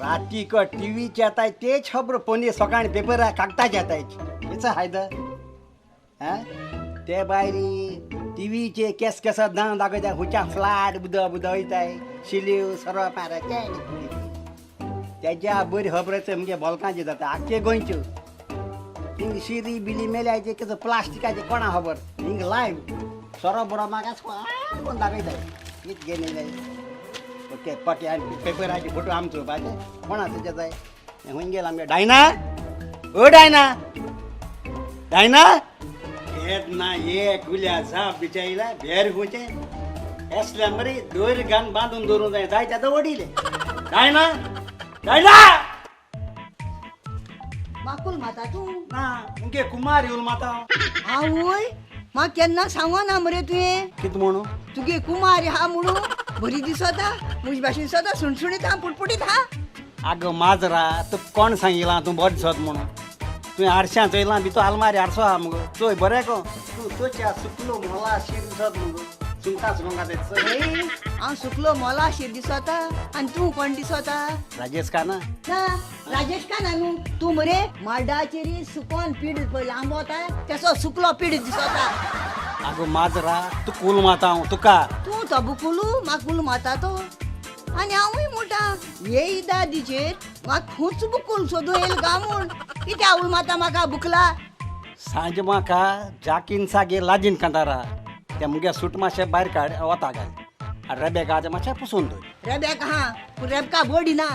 रातीक टीव्हीचे येताय तेच खबर पनीर सकाळी पेपरा कागदाचे येताय हेचो फायदो. हां ते भायर टीव्हीचे केस केस दाव दाखयता हुच्या फ्लाट बुद बुद वयताय शिल्यो सर्व पारा तेज्या बरी खबराचो म्हणजे बोलकांचे जाता आख्खे गोंयच्यो. हिंग शिरी बिली मेल्याचे कसं प्लास्टिकाचे कोणा खबर हिंग लायव सोरो बरो म्हाका कोण दाखयताय कित घेयले ओके पटे आनी पेपराचे फोटो आमचो पाचे कोणा तुजे जाय खंय गेला आमगे डायना. ओ डायना डायना येत ना ये गुल्या जाप बिचायला भेर खुंचे असल्या मरे दोर घान बांदून दवरूंक जाय जाय तें वडिले. डायना डायना माकुल माता तूं ना मुगे कुमार येवन माता. आवय म्हाका केन्ना सांगना मरे तुवें कित म्हणू तुगे कुमार आहा म्हणून बरी दिसता म्हजे भाशेन सदां सुणसुणीत आहा पुटपुटीत आहा. आगो माजरा तूं कोण सांगिलां तूं बरें दिसत म्हणून तुवें आरश्यां चोयलां भितर आलमारी आरसो आहा मुगो चोय बरें गो तूं तोच्या सुकलो मोला शीर दिसत मुगो सुंगटा सुंगटा ए, हांव सुकलो मोला शीर दिसता आनी तूं कोण दिसता? राजेश खाना ना राजेश खाना न्हू तूं मरे माडाचेर सुकोन पीड पळय लांबो वता तेसो सुकलो पीड दिसता. आगो माजरा तूं कुल माता हांव तुका तूं तो बुकुलू म्हाका कुल माता तो आनी हांवूय म्हणटा हे दादीचेर म्हाका खूंच बुकूल सोदूं येयल गा म्हूण कित्याक आवूल माता म्हाका बुकला. सांज म्हाका जाकीन सागे लाजीन कांतारा त्या मुगे सूट मातशें भायर काड वता घाल आनी रेबेका तें मातशें पुसून दवर. रेबेक आहा पूण रेबका बोडी ना.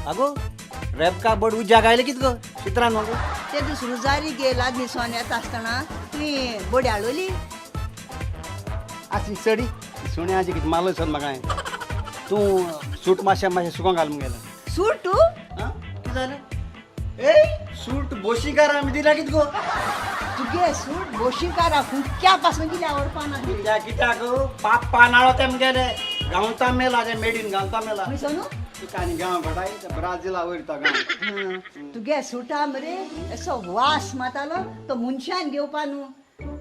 आगो रेबका बड उज्याक आयलें कित गो चित्रान मगो ते दीस रुजारी गे लादनी सोन येता आसतना तुवें बोडी हाडली. आसली चडी सुण्याची कितें मालो सोद म्हाका हांवें. तूं सूट मातशें मातशें सुकोंक घाल मुगेलें. सूट तूं आं कितें जालें? ए सूट बोशीकार आमी दिला कित गो तुगे सूट बोशीकारा फुटक्या पासून कितें आवडपाना कित्याक कित्याक पाप्पा नाळो तें मुगेलें गांवता मेला तें मेडीन गांवता मेला खंय न्हू. तुका आनी गांव घडाय ब्राझिला वयर तो गांव. तुगे सुटा मरे असो वास मातालो तो मनशान घेवपा न्हू.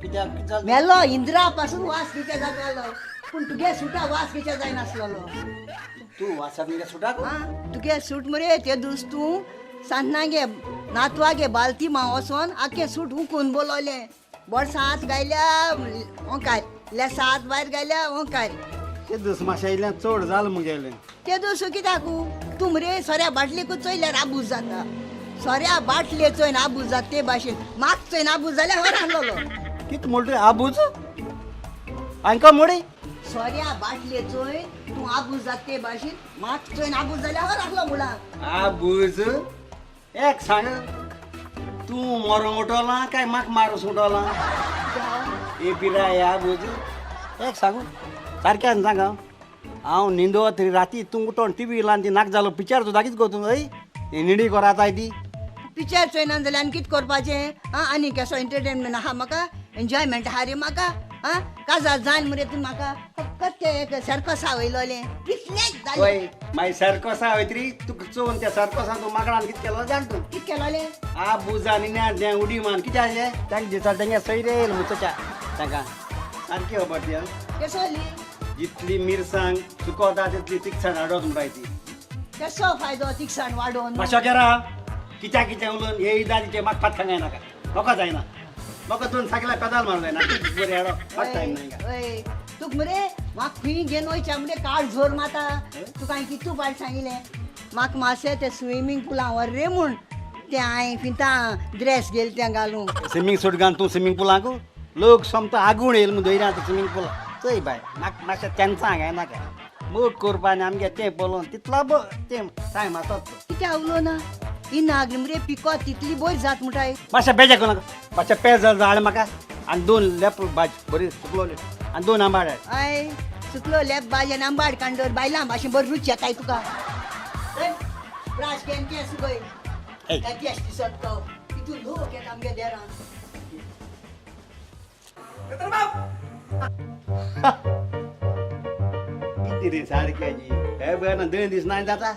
कित्याक कितें जालें? मेलो इंद्रा पासून वास घेवच्या जातालो पूण तुगे सुटा वास घेवच्या जायनासलेलो. तूं वासात मुगे सुटाक आं तुगे सूट मरे ते दीस तूं सांजना नातवागे बालती मा वचोन आख्खें सूट हुकून बोलवलें बोडसां हात गायल्या ओंकार लेसा हात भायर गायल्या ओंकार. ते दीस मातशें इल्लें चड जालें मुगेलें. ते दीस कित्याक तूं मरे सोऱ्या बाटलेकूच चोयल्यार आबूज जाता सोऱ्या बाटले चोयन आबूज जाता ते भाशेन म्हाक चोयन आबूज जाल्यार हर आहलोलो. कित म्हणटा आबूज आंकां मोडी सोऱ्या बाटले चोयन तूं आबूज जाता ते भाशेन म्हाक चोयन आबूज जाल्यार हर आहलो म्हणा. आबूज एक सांग तूं मरोंक उठोलां काय म्हाका मारूंक उठोलां? ए पिराय आबूज एक सांगू सारक्यान सांग हांव न्हिंदो तरी राती तूं उठोन टिवी लावन ती नाक जालो पिक्चर तूं दाखयत गो तूं हय निडी कोराताय ती पिक्चर चोयना जाल्यार आनी कितें करपाचें? आं आनी केसो एंटरटेनमेंट आहा म्हाका एन्जॉयमेंट आहा रे म्हाका. आं काजार जायन मरे तूं म्हाका फकत तें एक सर्कसा वयलोलें तितलेंच जालें. वय मागीर सर्कसा वयतरी तुका चोवन त्या सर्कसान तूं माकडान कितें केलो जाण तूं कितें केलोलें? आबुजा आनी न्या उडी मान कितें आसलें तांकां दिसा तेंगे सैरे येयल मुचच्या तांकां सारकी खबर ती. केसो ली जितली मिरसांग सुकोता तितली तिखसाण हाडत म्हणटाय ती. केसो फायदो तिखसाण वाडोवन? मातशें केरा कित्याक कितें उलोवन हे दादीचे म्हाका फात खांग नाका म्हाका जायना म्हाका दोन सायकला पेदाल मारूंक जायना बरें हाडो फाट टायम ना. हय तुका मरे म्हाका खंय घेवन वयच्या मरे काळ झोर माता तुका हांवें कितू फावट सांगिल्लें म्हाका मातशें तें स्विमींग पुलां व्हर रे म्हूण तें हांवें फिंता ड्रेस घेयलें तें घालूंक. स्विमींग सूट घालून तूं स्विमींग पुलाक लोक सोमतो आगूण येयल म्हूण धैर्या स्विमींग पुलाक चोय बाय म्हाका मातशें तेंचां हांगा नाका मोग करपा आनी आमगे तें पळोवन तितलो तें टायम आसत. कित्याक उलो ना ही नागरी मरे पिकोत तितली बरी जात म्हणटाय. मातशें बेजा करूं नाका मातशें पेज जालें म्हाका आनी दोन लेप भाज बरी सुकलोली आनी दोन आंबाड. I सुकलो लेप भाज आनी आंबाड कांडर बायलां भाशेन बरी रुच येताय तुका. ब्राश घेन केंस सुकय केंस दिसत तो तितून लोक येता आमगे देरान. कितें रे सारक्याची हे बरें ना दोन दीस ना जाता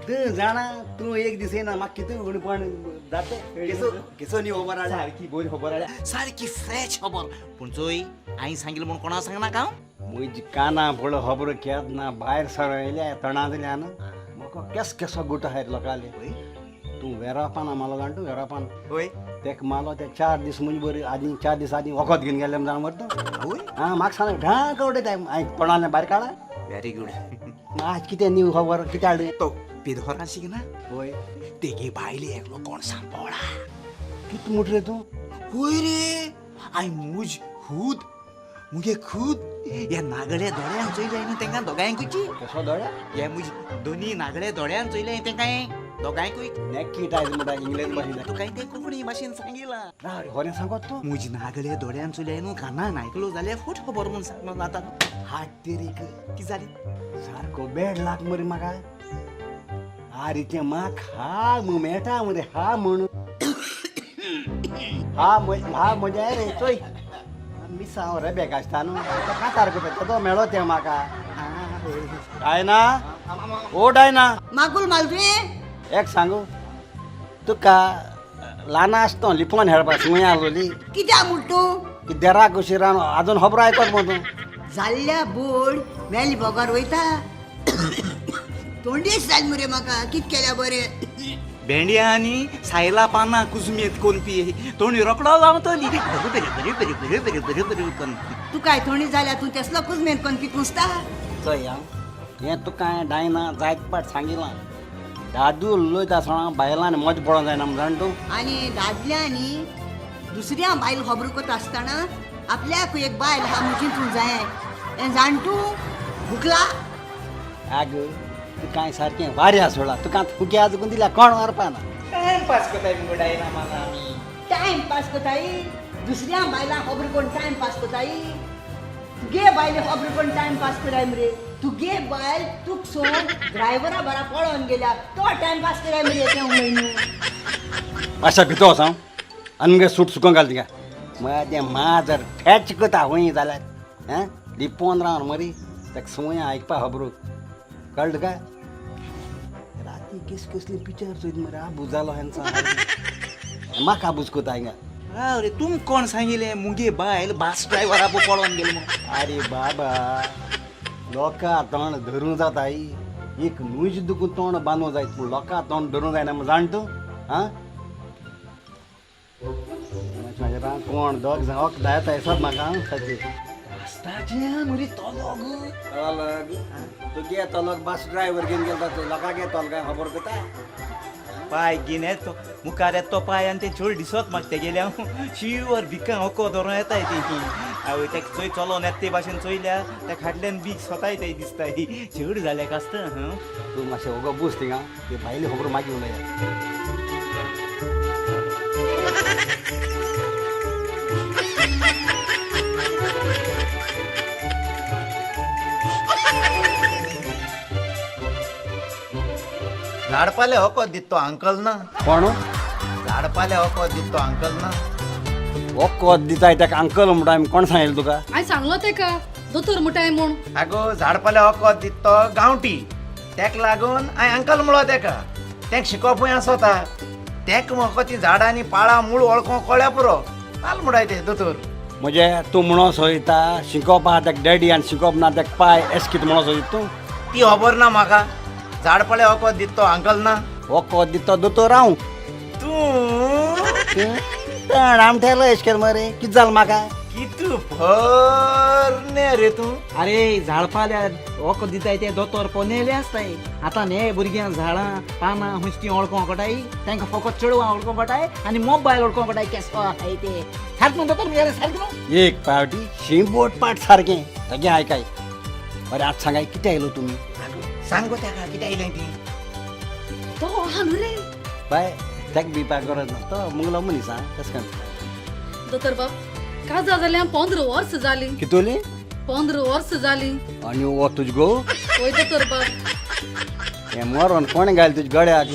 तूं जाणा तूं एक दीस येना म्हाका कितें उणपण जाता केसो केसो न्ही खबर आसा सारकी बरी खबर आल्या सारकी फ्रेश खबर. पूण चोय हांवें सांगिल्लें म्हूण कोणा सांगनाका. म्हजी काना फुडें खबर केन्ना भायर सरयल्या तणांतल्यान केस केसो गुट आहाय लोकांले. तूं वेरापान मालो जाण, तूं वेरापान. वय. तेक मालो ते 4 दीस म्हणजे बरी आदी, 4 दीस आदी वखद घेवन गेले जाण मरे तूं. वय. आं, म्हाका सांग, ढांक उडयता हांवें तोंडांतल्यान भायर काडा. Very good. आज कितें न्यू खबर कितें हाडली? तो पिदोरान शिकना. वय. तेगे बायले एकलो कोण सांपोळा. कित म्हट रे तूं? वय रे, हांवें मुज खूद मुगे खूद ह्या नागड्या दोळ्यान चोयले न्हू तेंकां दोगांयकूची. कसो दोळ्या? हे मुज दोनी नागड्या दोळ्यान चोयले तेंकां दोगांयकूय. नॅक्की आयज म्हणटा इंग्लीश भाशेन. तुका तें कोंकणी भाशेन सांगिलां. राव रे, खरें सांगत तूं? मुज नागड्या दोळ्यान चोयले न्हू, कानान आयकलो जाल्यार फट खबर म्हूण सांगलो आतां. हाट तेरीक. कितें जालें? सारको बेड लाग मरे म्हाका. आरे तें म्हाक हा मेळटा मरे हा म्हण हा हा म्हज्या रे चोय मिसांव रे बेग आसता न्हू कातार करता तेदो मेळो तें म्हाका. डायना, ओ डायना. मागूल माल तुवें. एक सांगू तुका, ल्हान आसतो लिपोन खेळपा सुंय आसलोली. कित्याक म्हूण तूं? की देराक कशी रावन आजून खबर आयकत मग तूं. जाल्ल्या बोड मेली बोगार वयता. तोंडीच जाल मरे म्हाका, कित केल्या बरें. भेंड्या आनी सायला पानां कुजमेत कोन पिये तोंडी रोकडो लावतली बरे बरे बरे बरे बरे बरे बरे कोन. तुकाय थोंडी जाल्या, तूं तेसलो कुजमेत कोन पीत मुसता. चोय हांव हें तुका हांवें डायना जायत पाट सांगिलां, दादू उलयता आसतना बायलांनी मज पडोंक जायना म्हण जाण तूं. आनी दादल्यांनी दुसऱ्या बायल खबर करता आसतना आपल्याक एक बायल आहा म्हजी तूं जाय हें जाण तूं भुकला. आग तुका हांवें सारकें वाऱ्या सोडला, तुका फुग्या आजून दिल्या कोण व्हरपाना. टायमपास कोताय मुगो डायना माना आमी. टायम पास कोताय, दुसऱ्या बायलां खबर कोण टायम पास कोताय. तुगे बायले खबर कोण टायम पास कराय मरे. तुगे बायल तुक सोड ड्रायव्हरा बरा पळोवन गेल्या, तो टायम पास कराय मरे तें उलय न्हू. मातशा भितर वच हांव आनी मुगे सूट सुकोवंक घाल थिंगा. मागीर तें माजर फॅच करता खंय जाल्यार हें लिपोवन रावन मरे ताका सुंय आयकपा खबरू कळ्ळें तुका. राती केस कसली पिक्चर चोयत मरे आबूज जालो हेंचा म्हाका आबूज कोता हिंगा. राव रे, तुम कोण सांगिलें मुगे बायल बास ड्रायव्हरा पळोवन गेले म्हूण? अरे बाबा, लोकां तोंड धरूं जाता. एक न्हूच दुखून तोंड बांदूं जायत पूण लोकां तोंड धरूं जायना म्हूण जाण तूं. आं, कोण दोग जाण ओक दायता सब म्हाका सारकें. रस्ताचें मरे तोलोग. तोलग तुगे तोलग बस ड्रायव्हर घेवन गेलो तो लोकांक तोल काय खबर करता. पाय घेवन येत तो मुखार येत तो पाय आनी तें चड दिसत म्हाका तेगेलें. हांव शिवर भिकां हको धरून येताय ती. आवय, तेका चोय चलोन येता ते भाशेन चोयल्या त्या खाटल्यान बीक सोताय ते दिसताय चड जालें कास्ता. हां. तूं मातशें ओगो बस थिंगा, ती भायली खबर मागीर उलया. झाडपाले हको दित तो अंकल ना. कोण? झाडपाले हको दित तो अंकल ना. वखद दिताय ताका अंकल म्हणटा आमी, कोण सांगिल्लें तुका? हांवें सांगलो तेका दोतोर म्हणटाय म्हूण. आगो, झाडपाले हको दित तो गांवठी, तेक लागून हांवें अंकल म्हणलो तेका. तेक शिकोवपूय आसोता, तेक म्हाका ती झाडां आनी पाळां मूळ वळखोंक कळ्ळ्या पुरो ताल म्हणटाय ते दोतोर. म्हणजे तूं म्हणो सोयता शिकोवप आहा ताका डॅडी आनी शिकोवप ना ताका पाय, एश कितें म्हणो सोयता तूं? ती खबर ना म्हाका. झाडपाले हको दित तो अंकल ना. वखद दिता दोतोर हांव. तूं? आमठेलो एश केलें मरे, कितें जालें म्हाका? कितू भरने रे तूं. अरे, झाडपाल्या वखद दिताय ते दोतोर पोनेले आसताय. आतां न्हे भुरग्यांक झाडां पानां खंयची ती वळखोंक कळटाय? तांकां फकत चेडवां वळखोंक कळटाय आनी मोबायल वळखोंक कळटाय केसो आहाय ते. सारकें न्हू दोतोर मुगेलें, सारकें न्हू? एक पावटी शिंबोट पाट सारकें तागें आयकाय बरें. आतां सांगाय, कितें आयलो तुमी? सांग गो तेका कितें आयलें ती. तो आहा न्हू रे. बाय, ताका भिवपाक गरज ना, तो मुगलो मनीस आं तशें करून. दोतोर बाब, काजार जाल्यार 15 वर्स जालीं. कितोली? 15 वर्स जालीं. आनी हो तुज गो? वय दोतोर बाब. हें मरोन कोणें घालें तुज्या गळ्याक?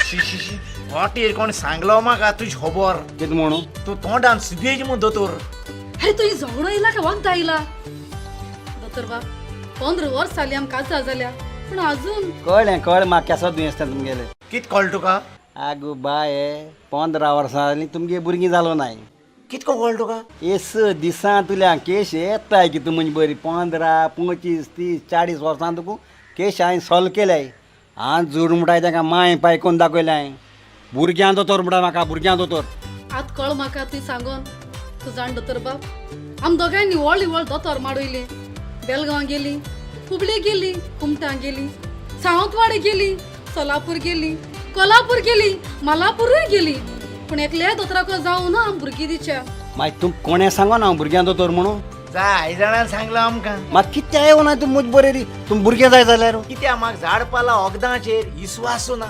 शी शी शी, वाटेर कोण सांगलो म्हाका तुजी खबर. कितें म्हणून? तूं तोंडान सुबेज म्हूण दोतोर. अरे, तुवें झगडो येयला काय वखदां येयला? दोतोर बाब, 15 वर्स जालीं आमकां काजार जाल्या पूण अजून कळ्ळें कळ्ळें म्हाका, केसो दुयेंस तें तुमगेलें. कित कळ्ळें तुका? आगो बाये, 15 वर्सां जालीं तुमगे भुरगीं जालो नाय. कितको कळ्ळें तुका? एस दिसां तुल्या केश येताय की तूं म्हणजे बरी 15, 25, 30, 40 वर्सां तुका केश हांवें सॉल्व केल्याय. आज जोड म्हणटाय तांकां मांय पाय कोण दाखयलें हांवें. भुरग्यां दोतोर म्हणटा म्हाका, भुरग्यां दोतोर. आत कळ म्हाका तुवें सांगोन. तूं जाण दोतोर बाब, आम दोगांय निवळ निवळ दोतोर माडयली. बेलगांव गेली, हुबळी गेली, कुमटां गेली, सावंतवाडी गेली, सोलापूर गेली, कोल्हापूर गेली, मालापुरूय गेली, पूण एकल्या दोतोराको जावं ना आम भुरगीं दिच्या. मागीर तूं कोणें सांगो ना हांव भुरग्यां दोतोर म्हणून? जाय जाणान सांगलां आमकां. मागीर कित्याक येवना तूं म्हज बरें तूं भुरगें जाय जाल्यार? कित्याक म्हाका झाडपाला वखदांचेर विस्वासू ना.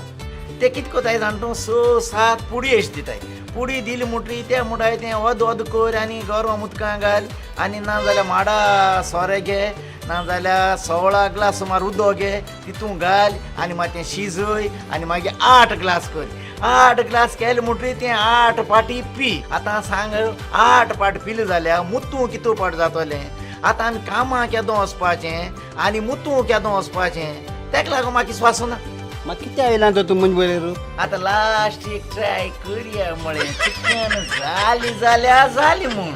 ते कित कोताय जाण तूं, 6-7 पुडी अशी दिताय. पुडी दिली म्हणटरी ते म्हणटाय तें ओद ओद कर आनी गरम उदकां घाल आनी ना जाल्यार माडा सोरे घे, ना जाल्यार 16 ग्लास सुमार उदक घे, तितूं घाल आनी मागीर तें शिजय आनी मागीर 8 ग्लास कर. 8 ग्लास केले म्हणटरी तें 8 पाटी पी. आतां सांग, 8 पाट पिले जाल्यार मुतूं कितू पाट जातलें? आतां आमी कामां केदो वचपाचें आनी मुतूं केदो वचपाचें? तेका लागून म्हाका विस्वासू ना. मागीर कित्याक येयला तर तूं म्हज बरें? आतां लास्ट एक ट्राय करया म्हळें, चिकन जाली जाल्यार जाली म्हूण.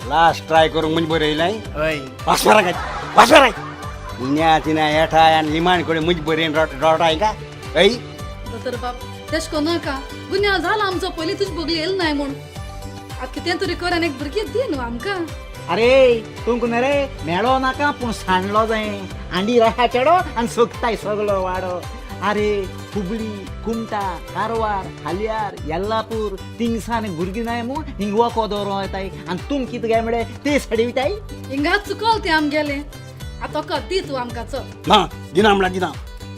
लास्ट ट्राय करूंक म्हज बरें येयलाय? हय. वासवाराक वासवाराक इन्या तिन्या येठाय आनी निमाण कडेन म्हज बरें रोटाय का ऐ. दोतोर बाब, तेश को नाका. गुन्यांव जाला आमचो, पयलीं तुजी बगली येयल नाय म्हूण. आतां कितें तरी कर आनी एक भुरगीं दी न्हू आमकां. अरे तुमकां मरे मेळो नाका पूण सांडलो जाय. आंडी राहा चेडो आनी सोगताय सगलो वाडो. अरे हुबळी, कुमटा, कारवार, हालियार, येल्लापूर तिंगसान भुरगीं नाय म्हूण हिंग वखद दवरों येताय आनी तुम कितें काय म्हळे ते साडी वयताय. हिंगा चुकोल तें आमगेलें. आतां वखद दी तूं आमकां, चल. ना दिना म्हणल्यार दिना.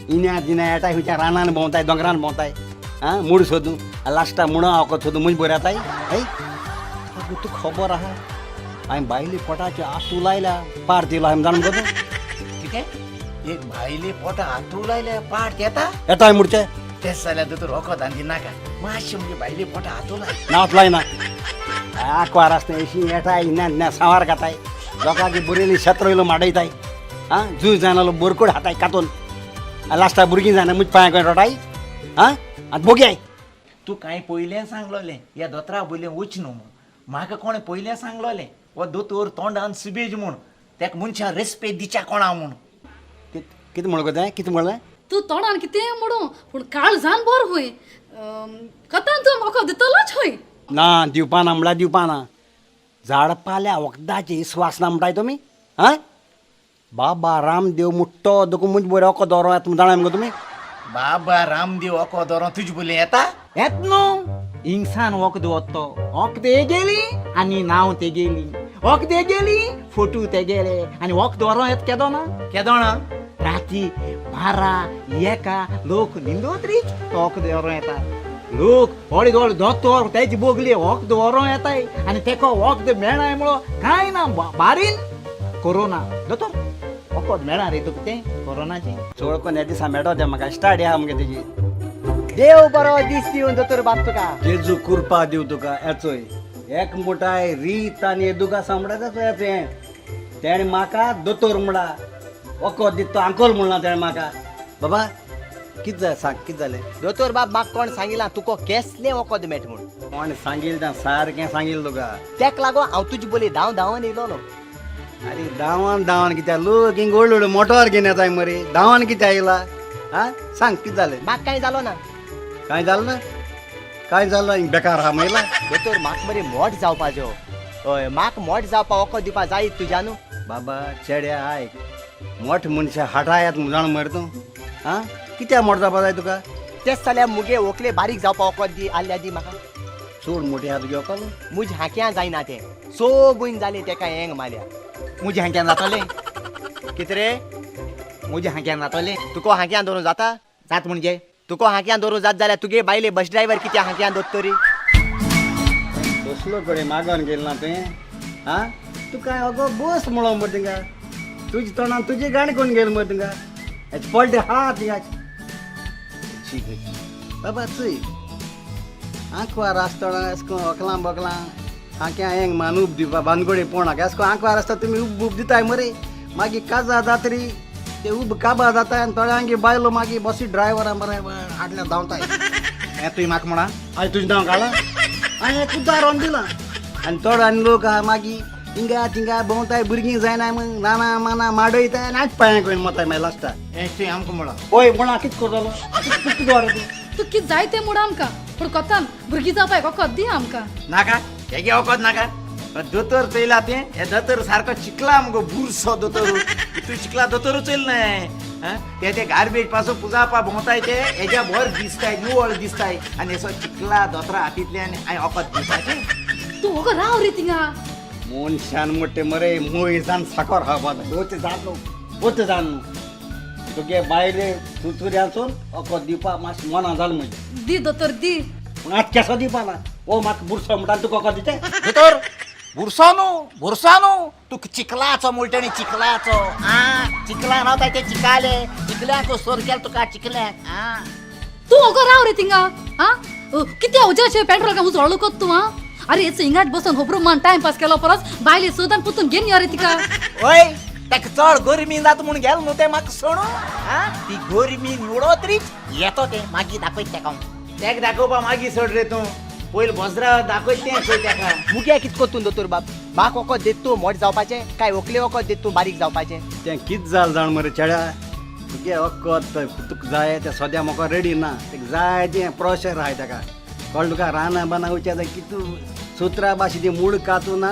इन्या दिना येताय, खंयच्या रानान भोंवताय, दोंगरान भोंवताय, आं मूड सोदूं लास्टा मुणो वखद सोदूं म्हज बरें येताय. ऐ आगो, तुका खबर आहा हांवें बायले पोटाचे आतू लायल्या पार दिलो हांवें, जाण मगो तूं? कितें, एक भायले पोटा हातू लायल्या पाट येता? येताय मुडचे. तेच जाल्यार दोतोर वखद आनी नाका, मातशें मुगे भायले पोटा हातू लाय. नाच लायना. आंकवार आसता अशी येताय, इन्या इन्या सांवार खाताय, लोकांक बरेली शेत रोयलो माडयताय, आं जूय जायना बोरकोड हाताय कातून, लास्टा भुरगीं जायना म्हज पांय कडेन रोटाय. आं आतां बोगयाय. तूं कांय पयलें सांगलोलें ह्या दोतोरा पयलें वच न्हू म्हूण. म्हाका कोणें पयलें सांगलोलें हो दोतोर तोंडान सुबेज म्हूण, तेका मनशान रेस्पेद दिच्या कोणा म्हूण. कितें म्हणलो गो तें, कितें म्हणलें? तूं तोंडान कितें म्हणू पूण काळजान बोर हूंय. कथान तूं म्हाका दितलोच हूंय. ना दिवपा ना म्हणल्यार दिवपा ना. झाड पाल्या वखदाची श्वास ना म्हणटाय तुमी? आं बाबा रामदेव मुट्टो देखून म्हज बरें वखद दवरो येता जाणा मगो तुमी? बाबा रामदेव वखद दवरोन तुजे बोली येता? येत न्हू हिंगसान वखद वत तो, वखद गेली आनी नांव तेगेली, वखद गेली फोटू तेगेले आनी वखद दवरों येत केदो ना. केदोणा? राती 12-1 लोक न्हिंदोत री तो वखद दवरों येता. लोक व्हडले व्हडले दोतोर तेजी बोगली वखद दवरों येताय आनी तेका वखद मेळनाय म्हणो कांय ना. बारीन कोरोना दोतोर वखद मेळना रे तुका तें कोरोनाचें. चड कोन्न ह्या दिसा मेळटा तें म्हाका स्टार्ट आहा मगे तेजी. देव बरो दीस दिवन दोतोर बाब तुका. जेजू कुरपा दिव तुका. येचोय एक मुठाय रीत आनी एदुका सांबडा तेचो येचो हें तेणें म्हाका दोतोर म्हणला, वखद दिता तो आंकोल म्हणला तेणें म्हाका. बाबा कितें जालें सांग, कितें जालें? दोतोर बाब, म्हाका कोण सांगिलां तुका केसलें वखद मेट म्हूण. कोण सांगील तें सारकें सांगील तुका. तेक लागो हांव तुजे बोली धांव धांवन येयलोलो. अरे धांवन धांवन कित्याक? लोक हिंग व्हडले व्हडले मोटोर घेवन येताय मरे, धांवन कित्याक येयला? आं सांग कितें जालें? म्हाका कांय जालो ना. कांय जालें ना? कांय जालें हिंग बेकार आहा म्हणला. दोतोर, म्हाका मरे मोठ जावपाच्यो. हय, म्हाका मोठ जावपा वखद दिवपा जाय तुज्या न्हू. बाबा चेड्या आयक, मोठ मनशां हाटायात म्हूण जाण मरे तूं. आं कित्याक मोठ जावपा जाय तुका? तेच जाल्यार मुगे व्हंकले बारीक जावपा वखद दी आसल्यार दी म्हाका. चड मोठी आहा तुगे व्हंकल? मुज हाक्यां जायना तें, सो भयन जालें तेका हेंग मारल्या. मुजे हांक्यान जातोलें. कितें रे? मुजे हांक्यान जातोलें. तुका हाक्यां दवरूं जाता? जात म्हणजे? तुका हाक्यां दवरूं जात जाल्यार तुगे बायले बस ड्रायव्हर कित्याक हाक्यां दवरतरी? कसलो कडेन मागोन गेल ना तुवें? आं तुका अगो बस म्हणलो मरे थिंगा, तुजे तोंडान तुजी गाणी कोण गेल मरे थिंगा, हेचे पडले हा थिंगा. बाबा चोय आंकवार आसतना अशें करून वकलां बोकलां हांक्या हेंग मान उब दिवपा बानगोडे पोणाक अशें करून आंकवार आसता तुमी उब उब दिताय मरे. मागीर काजार जातरी ते उब काबार जाताय आनी थोड्यांगे बायलो मागीर बसी ड्रायव्हरा मरे हाडल्या धांवताय. हें तुवें म्हाका म्हणा? हांवें तुजें नांव काडलां? हांवें कुदार रोवन दिलां. आनी थोडो आनी लोक आहा मागीर हिंगा थिंगा भोंवताय भुरगीं जायना मग नाना माना माडयताय आनी हात पांयां करून मोताय मागीर लास्टाक. हें तुवें आमकां म्हणलां. ओय म्हणा कितें करतलो, कितें दवर तूं? तूं कित जाय तें म्हूण आमकां, पूण कोतान भुरगीं जावपाक वखद दी आमकां. नाका हेगे वखद नाका. दोतोर चोयला तें, हे दोतोर सारको चिकला मुगो, बुरसो दोतोर. तूं चिकला दोतोरू चोयल न्हय. ते ते गार्बेज पासून पुजापा भोंवताय, ते हेज्या भर दिसताय, निवळ दिसताय, आनी हेसो चिकला दोतरा हातींतल्यान हांवें वखद दिवपाचें. तूं वगो राव रे थिंगा. मनशान मोटे मरे मुयसान साकर खावपा जाय. वच जाण वच जाण तुगे बायले चुरचुऱ्यांसून वखद दिवपाक मातशें मना जालें म्हजें. दी दोतोर दी. पूण आतां केसो दिवपा ना. ओ म्हाका बुरसो म्हणटा तुका वखद दिते? दोतोर बुरसो न्हू, बुरसो न्हू, तुका चिखलाचो म्हणटा न्ही, चिखलाचो. आ चिखलान रावता ते चिकाले, चिखल्याक सोर केलो तुका चिखल्याक. आ तूं वगो राव रे थिंगा. आं कितें उज्याचें पेट्रोल काय उजळलो कोत तूं? आं अरे हेच हिंगाच बसून होबरू मान टायमपास केलो परस बायले सुदान पुतून घेवन यो रे तिका. ओय ताका चड गरमी जाता म्हूण गेलो न्हू तें म्हाका सोडून. आ ती गरमी निवडो तरीच येतो तें मागीर दाखयत तेका हांव. तेका दाखोवपा मागीर सोड रे तूं, पयलीं बोजरा दाखयत तें चोय तेका. मुगे कित कोत्तून दोतोर बाब, म्हाका वखद देत तूं मोट जावपाचें काय व्हंकले वखद देत तूं बारीक जावपाचें? तें कित जालें जाण मरे चेड्या, तुगे वखद तुका जाय तें सद्या म्हाका रेडी ना. तेका जाय तें प्रोशर आहाय तेका, कळ्ळें तुका? रानां बानां वयचें आतां कितू सुत्रा भाशी ती मूळ कातून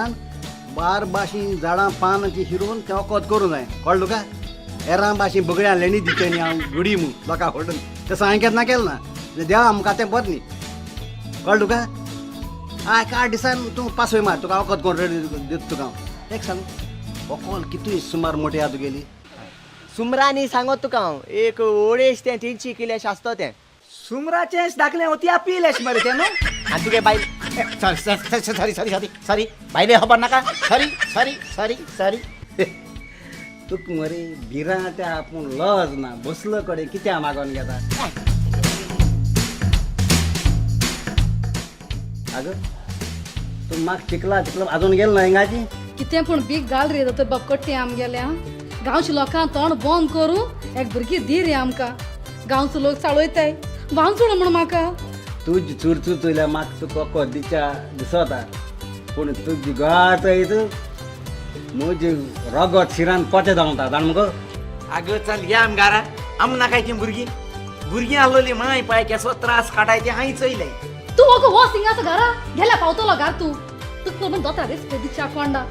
बार भाशी झाडां पानां ती हिरोवन तें वखद करूं जाय, कळ्ळें तुका? एरां भाशी बगड्यां लेणी दिते न्ही हांव गुडी म्हूण लोकां व्हडून, तशें हांवें केन्ना केलें ना. देवा आमकां तें बरें न्ही, कळ्ळें तुका? आं एका आठ दिसान तूं पासय मार, तुका वखद करून रेडी दिता तुका हांव. एक सांग, वखद कितूय सुमार मोटी आहा तुगेली? सुमरांनी सांगत तुका हांव, एक अडेज तें 300 किले आसतो तें. सुमराचें दाखलें होती पील एश मरे तें न्हू. आनी तुगे बायल sorry sorry sorry sorry sorry sorry बायले खबर नाका. Sorry sorry sorry sorry. तुका मरे भिरांत आहा पूण लज ना, बसलो कडेन कित्याक मागोन घेता? आगो तूं म्हाका चिकला चिकला आजून गेलो ना हिंगाची? कितें पूण बीग घाल रे दोतोर बाब कट्टी आमगेल्या गांवच्या लोकांक तोंड बंद करूं एक भुरगीं दी रे आमकां. गांवचो लोक चाळयताय बांचूण म्हूण म्हाका. तुजी चुरचूर चोयल्या म्हाका तुका वखद दिच्या दिसता, पूण तुजी गाळ चोयत म्हजी रगत शिरान कोचें जावता जाण मुगो. आगो चल या आम घरा, आम नाकाय ती भुरगीं. भुरगीं आहलोली माय पाय केसो त्रास काडाय तें हांवें चोयलें. तूं वगो वच हिंगाचो घरा गेल्या पावतलो घर तूं. तुका पण दोतरा रेस्पेद दिच्या कोंडा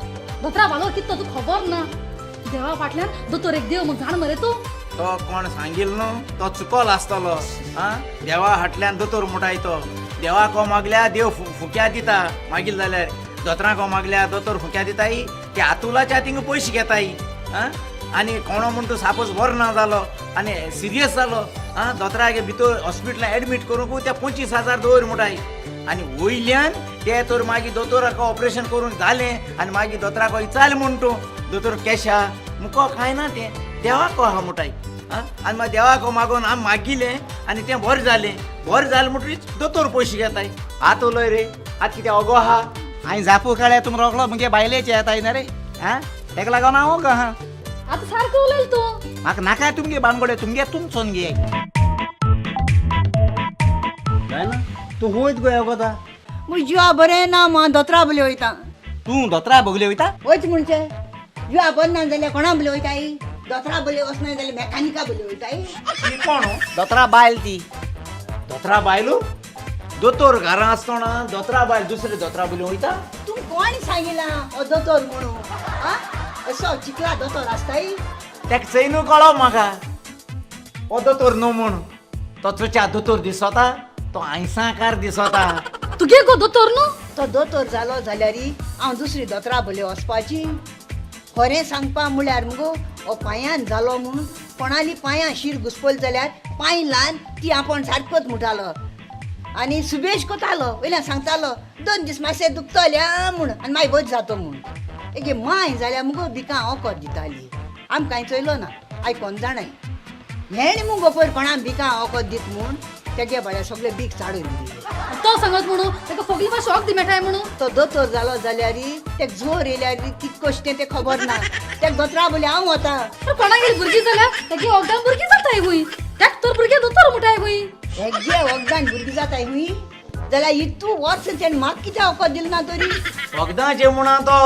दोतरा वालो कित्तो तुका खबर ना. देवा फाटल्यान दोतोर एक देव म्हूण जाण मरे तूं. तो कोण सांगील न्हू तो चुकोल आसतलो. आं देवा हाटल्यान दोतोर मुटाय तो. देवा को मागल्या देव फुक्या दिता, मागीर जाल्यार दोतरां को मागल्या दोतोर फुक्या दिताय, ते आतुलाच्या थिंगा पयशे घेताय. आं आनी कोणो म्हूण तूं सापोज बरो ना जालो आनी सिरियस जालो, आं दोतरागे भितर हॉस्पिटलान एडमीट करूंक ते 25,000 दवर मुटाय. आनी वयल्यान ते तर मागीर दोतोराक ऑपरेशन करूंक जालें आनी मागीर दोतराक विचारलें म्हूण तूं दोतोर केशा मुको कांय ना तें देवाक आहा मुटाय. आं आनी मागीर देवाक मागोन आमी मागिलें आनी तें बरें जालें. बरें जालें म्हणटरीच दोतोर पयशे घेताय. आतां उलय रे, आतां कितें अगो आहा? हांवें जापू काडल्या तुम रोखलो मुगे बायलेचे येताय ना रे. आं तेका लागून हांव ओगो आहा. आतां सारको उलयल तूं. म्हाका नाका तुमगे बानगोडे, तुमगे तुमचोन घे. जायना तूं वयत गो वखदा? म्हजे जिवा बरें ना म्हाका दोतरा बले वयता. तूं दोतरा बगले वयता? वच म्हणचे जिवा बरें ना जाल्यार कोणा बले वयताय? दोतरा बले वचना जाल्यार मेकानिका बले वयताय. ती कोण? दोतरा बायल ती. दोतरा बायलो? दोतोर घरा आसतना दोतरा बायल दुसरे दोतरा बले वयता? तूं कोण सांगिलां हो दोतोर म्हणून? आं असो चिकला दोतोर आसताय? तेका चोयनू कळो म्हाका हो दोतोर न्हू म्हूण. तो चोच्या दोतोर दिसता, तो आयसाकार दिसता. तुगे गो दोतोर न्हू? तो दोतोर जालो जाल्यार हांव दुसरी दोतरा बले वचपाची. खरें सांगपा म्हळ्यार मुगो हो पांयान जालो म्हूण कोणाली पांयां शीर घुसपली जाल्यार पांय ल्हान ती आपूण सारकोच म्हणटालो. आनी सुबेज कोतालो वयल्यान सांगतालो 2 दीस मातशें दुखतलें आं म्हूण आनी मागीर वच जातो म्हूण. एगे माय जाल्यार मुगो बिकां वखद दिताली, आमकां चोयलो ना आयकोन जाणाय. हेणे मुगो पयर कोणाक बिकां वखद दीत म्हूण तेगे बाळ्या सगळे बीक चाडून दिले. तो सांगत म्हणून ताका सगळी भाशा वखद मेळटाय म्हणून. तो दोतोर जालो जाल्यार तेक जोर येयल्यार कित कशें तें खबर ना. तेक दोतरा बोले हांव वता. कोणागेर भुरगीं जाल्यार तेगे वखदान भुरगीं जाताय खूंय, तेक तर भुरगें दोतोर म्हणटाय खूंय. हेगे वखदान भुरगीं जाताय खूंय जाल्यार इतू वर्स तेणें म्हाका कित्याक वखद दिलें ना तरी? वखदांचें म्हणा तो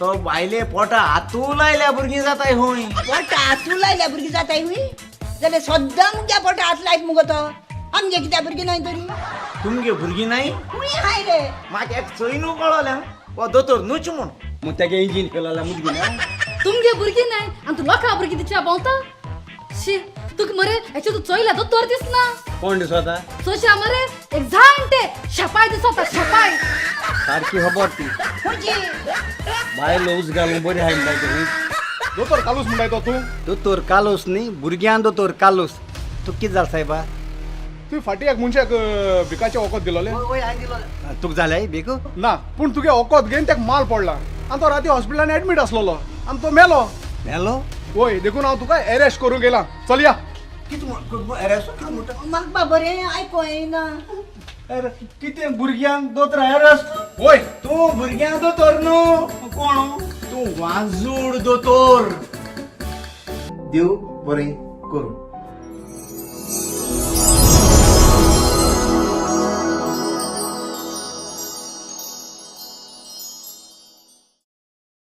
तो बायले पोटा हातू लायल्या भुरगीं जाताय हुंय. पोटा हातू लायल्या भुरगीं जाताय हुंय जाल्यार सद्दां मुग्या पोटा हात लायत मुगो तो. आमगे कित्या भुरगीं न्हय तरी? तुमगे भुरगीं नाही? हुंय हाय रे. म्हाका एक चोयनू कळोलें हो दोतोर न्हूच म्हूण. मग तेगे इंजीन फेल मुदगी ना. तुमगे भुरगीं न्हय आनी तूं लोकां भुरगीं तिच्या भोंवता. शी तुका मरे हेचे तूं चोयला दोतोर दिसना. कोण दिसता? चोशा मरे एक जाणटे शेपाय दिसता शेपाय. सारकी खबर ती. हुंयची? बायलो उजगालून बरी हाय म्हणटा ती. दोतोर कालूस म्हणटाय तो तूं. दोतोर कालोस न्ही, भुरग्यान दोतोर कालोस. तूं कितें जालें सायबा? तुवें फाटीं एक मनशाक भिकाचें वखद दिलोलें. तुका जालें बेगू? ना, पूण तुगे वखद घेवन तेका माल पडला आनी तो राती हॉस्पिटलान एडमीट आसलेलो आनी तो मेलो. मेलो? वय, देखून हांव तुका एरेस्ट करूंक येयला. चल या. कितें एरेस्ट कितें म्हणटा? म्हाका बरें आयको येना. अरे कितें भुरग्यांक दोतोर एरेस्ट? वय. तूं भुरग्यां दोतोर न्हू. कोण? तूं वाजूड दोतोर. देव बरें करूं.